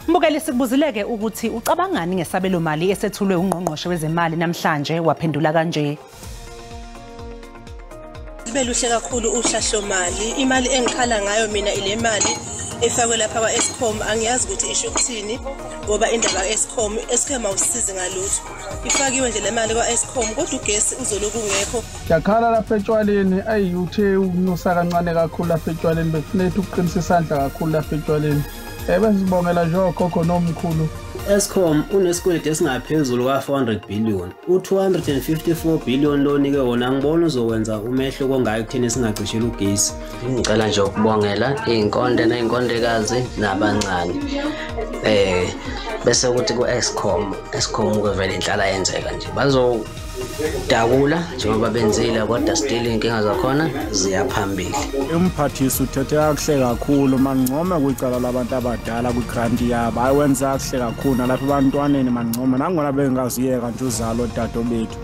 Mbukeli, sikubuzileke ukuthi ucabangani ngesabelo mali esethulwe ungqongqoshe wezemali namhlanje, waphendula kanje. Beluhle kakhulu uhlahlomali. Imali engikhala ngayo mina ile mali efakwe lapha kwa-Eskom, angiyazi ukuthi isho ukuthini ngoba indaba ka-Eskom, Eskom awusisizi ngalutho. Ifakiwe nje le mali kwa-Eskom kodwa ugesi uzoloku ungekho. Ngiyakhala lapha etshwaleni, ayi uthe ukunusa kancane kakhulu lapha etshwaleni, bekufuneka ukuqinisa isandla kakhulu lapha etshwaleni. Besibongela nje okhokho nomkhulu. Eskom unesikweletu esingaphezulu ka-400 billion. U-254 billion lo nike wona angiboni uzokwenza umehluko ongaka ekutheni singacisheli ugesi. Ngicela nje ukubongela iy'nkonde ney'nkondekazi nabancane. Bese kuthi ku-Eskom, Eskom kuvele inhlala yenzeka nje. Bazodakula njengoba benzile kodwa still iy'nkinga zakhona ziya phambili. Umphathisi uthethe kakuhle kakhulu, mangincome kwicala labantu abadala kwigranti yabo. Hayi, wenza kakuhle kakhulu nalapha ebantwaneni, mangincome nangona bengazuyeka nje uzalo dade bethu.